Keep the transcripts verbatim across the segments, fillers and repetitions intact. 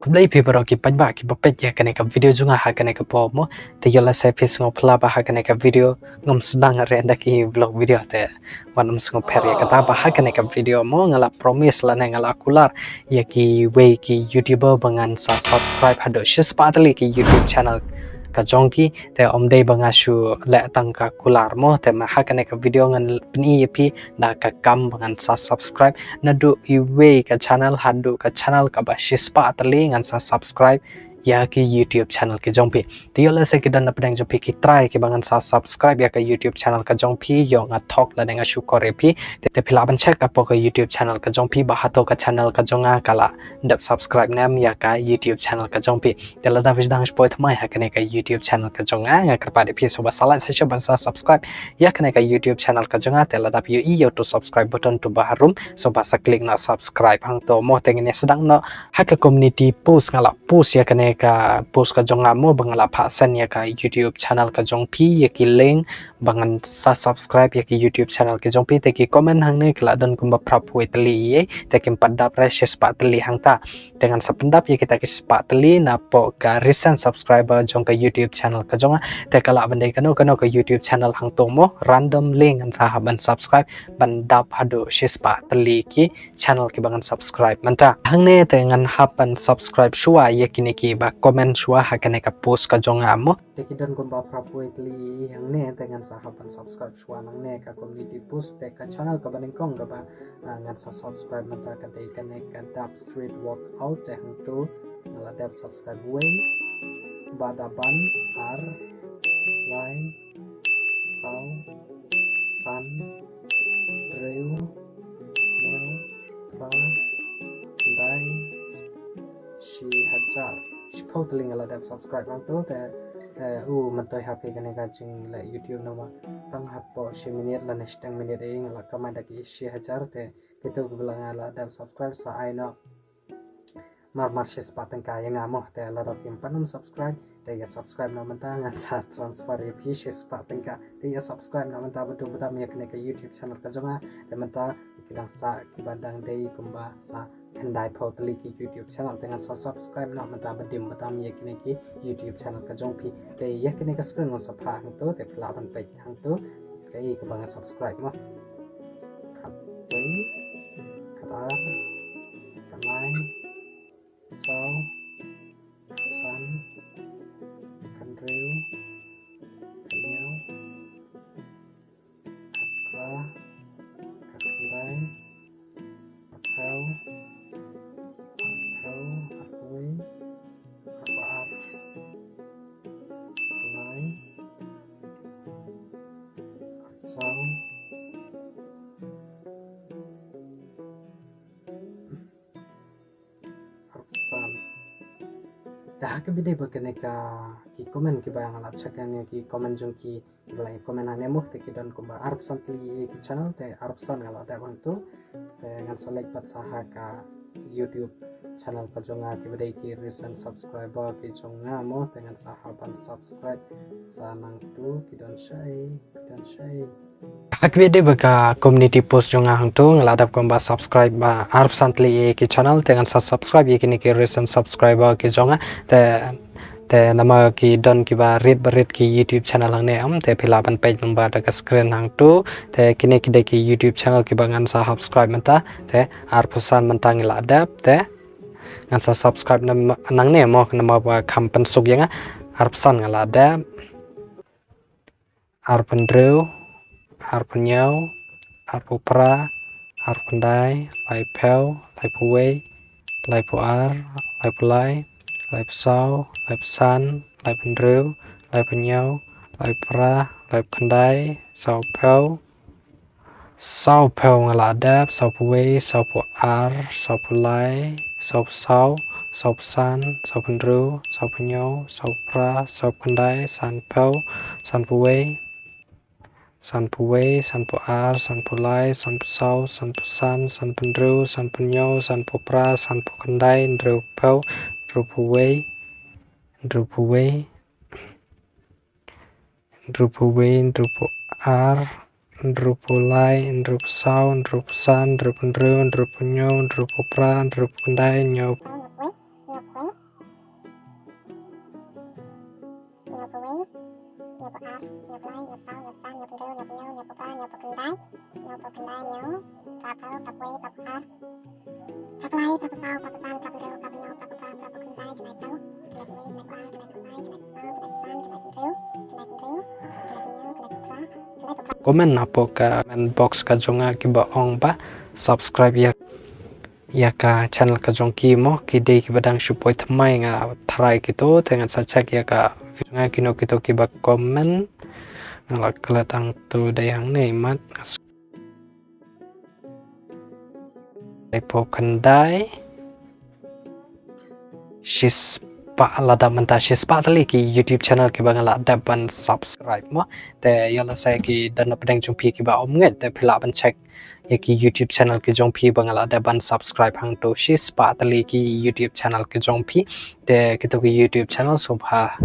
Khublei phi baroh ki paidbah kiba peit ïa kane ka video jong nga ha kane ka por mo. Te ïoh lehse phi sngewphylla ba ha kane ka video ngam sdang re da ki vlog video, te wat nym sngewpher ïa kata. Ba ha kane ka video mo nga la promise lane nga la kular ïa kiwei ki YouTuber ba ngan sa subscribe haduh shispah tylli ki YouTube channel ka jong ki. Te ym dei ba nga shu leh tang ka kular mo, te ma ha kane ka video ngan pyni ïa phi da ka kam ba ngan sa subscribe naduh iwei ka channel haduh ka channel kaba shispah tylli ngan sa subscribe ïa ki YouTube channel ki jong phi. Te ïoh lehse ki don na pdeng jong phi ki trai kiba ngan sa subscribe ïa ka YouTube channel ka jong phi, ïoh nga thok lane nga shukor ïa phi. Te, te phi lah ban check hapoh ka YouTube channel ka jong phi ba hato ka channel ka jong nga ka la dep subscribe ne em ïa ka YouTube channel ka jong phi. Te lada phi dang shu poi thymmai ha kane ka YouTube channel ka jong nga, nga kyrpad ïa phi sngewbha sa like, sa share bad sa subscribe ïa kane ka YouTube channel ka jong nga. Te lada phi ïohi ïa uto subscribe button uto ba harum, sngewbha sa click noh subscribe hangto mo. Te ngin ïa sdang noh ha ka community post, nga la post ïa kane ka post ka jong nga mo ba nga la phah send ïa ka YouTube channel ka jong phi ïa ki link ba ngan sa subscribe ïa ki YouTube channel ki jong phi. Te ki comment hangne ki la don kumba phra phew tylli, te kim pat dap re shispah tylli hangta. Te ngan sa pyndap ïa kita ki spah tylli napoh ka recent subscriber jong ka YouTube channel ka jong nga. Te ka lah ban dei kano kano ka YouTube channel hangto mo, random link ngan sa hap ban subscribe ban dap haduh shispah tylli ki channel kiba ngan subscribe mynta. Hangne te ngan hap ban subscribe shuwa ïa kine kiba comment shuwa ha kane ka post ka jong nga mo. Te ki don kumba phra phew tylli hangne, te ngan sa hap ban subscribe shuwa nangne ka community post. Te ka channel kaba nyngkong kaba, ah, ngan sa subscribe mynta ka dei kane ka Dap Street Workout, te hangto nga la dep subscribe wei, ba da ban, ar, lai, saw, san, hynriew, hynñiew, phra, khyndai, shi hajar. Shiphew tylli nga la dep subscribe hangto. Te, eh, u myntoi ha phi kane ka jingleh YouTube namar tang hapoh shi minit lane shiteng minit ei nga la kamai da ki shi hajar. Te kito kiba la, nga la dep subscribe sa ai noh marmar shispah tyngka ïa nga mo. Te lada phim pat nym subscribe, te ïa subscribe noh mynta, ngan sa transfer ïa phi shispah tyngka. Te ïa subscribe noh mynta, ba dum ba dam ïa kane ka YouTube channel ka jong nga. Te mynta ki dang sah kiba dang dei kumba sa khyndai phew tylli ki YouTube channel, te ngan sa subscribe noh mynta ba dim ba dam ïa kine ki YouTube channel ka jong phi. Te ïa kane ka screen ngan sa phah hangto, te phi lah ban peit hangto kaei kaba nga subscribe mo. Khatwei, khatar, khatlai, saw, khatsan, khathynriew, khathynñiew, khatphra, khatkhyndai, khatphew, arphew, arphew wei, arphew ar, arphew lai, arphew saw, arphew san. Te ha kaba ïadei bad kane ka, ki comment kiba nga la check, kane ki comment jong ki, kiba la comment hangne mo, te ki don kumba arphew san tylli ki channel, te arphew san nga la dep hangto. Te ngan sa leit pat sa ha ka YouTube channel ka jong nga, kiba dei ki recent subscriber ki jong nga mo, te ngan sa hap ban subscribe sa nangto. Ki don shai, ki don shai. Ha kaba ïadei bad ka community post jong nga hangto, nga la dep kumba subscribe ba arphew san tylli ki channel, te ngan sa subscribe ïa kine ki recent subscriber ki jong nga. Te, te namar ki don kiba rit ba rit ki YouTube channel hangne em, te phi lah ban peit lyngba da ka screen hangto. Te kine ki dei ki YouTube channel kiba ngan sa subscribe mynta, te arphew san mynta ngi la dep, te ngan sa subscribe nang, nangne mo, namar ba kham pynsuk ïa nga. Arphew san nga la dep, arphew hynriew, arphew hynñiew, arphew phra, arphew khyndai, laiphew, laiphew wei, laiphew ar, laiphew lai, laiphew saw, laiphew san, laiphew hynriew, laiphew hynñiew, laiphew phra, laiphew khyndai, sawphew, sawphew nga la dep, sawphew wei, sawphew ar, sawphew lai, sawphew saw, sawphew san, sawphew hynriew, sawphew hynñiew, sawphew phra, sawphew khyndai, sanphew, sanphew wei, sanphew wei, sanphew ar, sanphew lai, sanphew saw, sanphew san, sanphew hynriew, sanphew hynñiew, sanphew phra, sanphew khyndai, hynriewphew, hynriewphew wei, hynriewphew wei, hynriewphew wei, hynriewphew ar, hynriewphew lai, hynriewphew saw, hynriewphew san, hynriewphew hynriew, hynriewphew hynñiew, hynriewphew phra, hynriewphew khyndai, hynñiew. Comment hapoh ka comment box ka jong nga kiba ong ba subscribe ïa ïa ka channel ka jong ki mo, ki dei kiba dang shu poi thymmai, nga tharai kito te ngan sa check ïa ka video jong nga, kino kito kiba comment. Nga la klet hangto dei hangne mat. Dei phew khyndai. Shispah, lada mynta shispah tylli ki YouTube channel kiba nga la dep ban subscribe mo. Te ïoh lehse ki don na pdeng jong phi kiba ym ngeit, te phi lah ban check ïa ki YouTube channel ki jong phi ba nga la dep ban subscribe hangto. Shispah tylli ki YouTube channel ki jong phi. Te kito ki YouTube channel sngewbha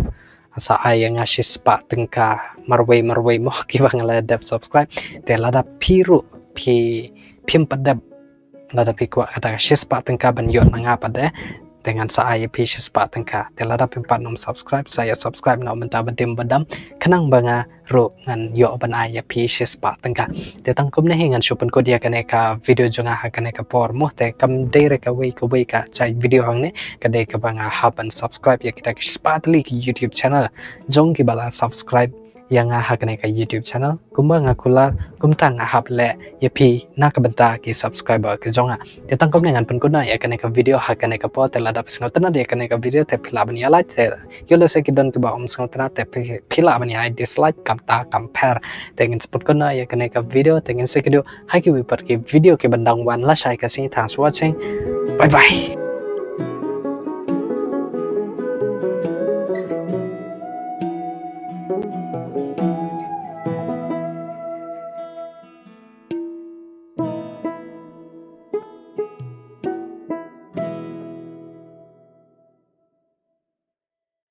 sa ai ïa nga shispah tyngka marwei marwei mo kiba nga la dep subscribe. Te lada phi ruh phi, phim pat dep, lada phi kwah kata ka shispah tyngka ban ïoh na nga pat de, te ngan sa ai ïa phi shispah tyngka. Te lada phim pat nym subscribe, sa ïa subscribe noh mynta ba dim ba dam, khnang ba nga ruh ngan ïoh ban ai ïa phi shispah tyngka. Te tang kumne hi ngan shu pynkut ïa kane ka video jong nga ha kane ka por mo. Te kam dei re kawei kawei ka jait video hangne, ka dei kaba nga hap ban subscribe ïa kita ki shispah tylli ki YouTube channel jong kiba la subscribe ïa nga ha kane ka YouTube channel. Kumba nga kular, kumta nga hap leh ïa phi na ka bynta ki subscriber ki jong nga. Te tang kumne ngan pynkut noh ïa kane ka video ha kane ka por. Te lada phi sngewtynnat ïa kane ka video te phi lah ban ïa like, te ïoh lehse ki don kiba ym sngewtynnat te phi, phi lah ban ïa ai dislike, kam ta kam pher. Te ngin sa pynkut noh ïa kane ka video, te ngin sa ïakynduh ha kiwei pat ki video kiban dang wan. Lashai ka sngi, thanks for watching. Bye bye.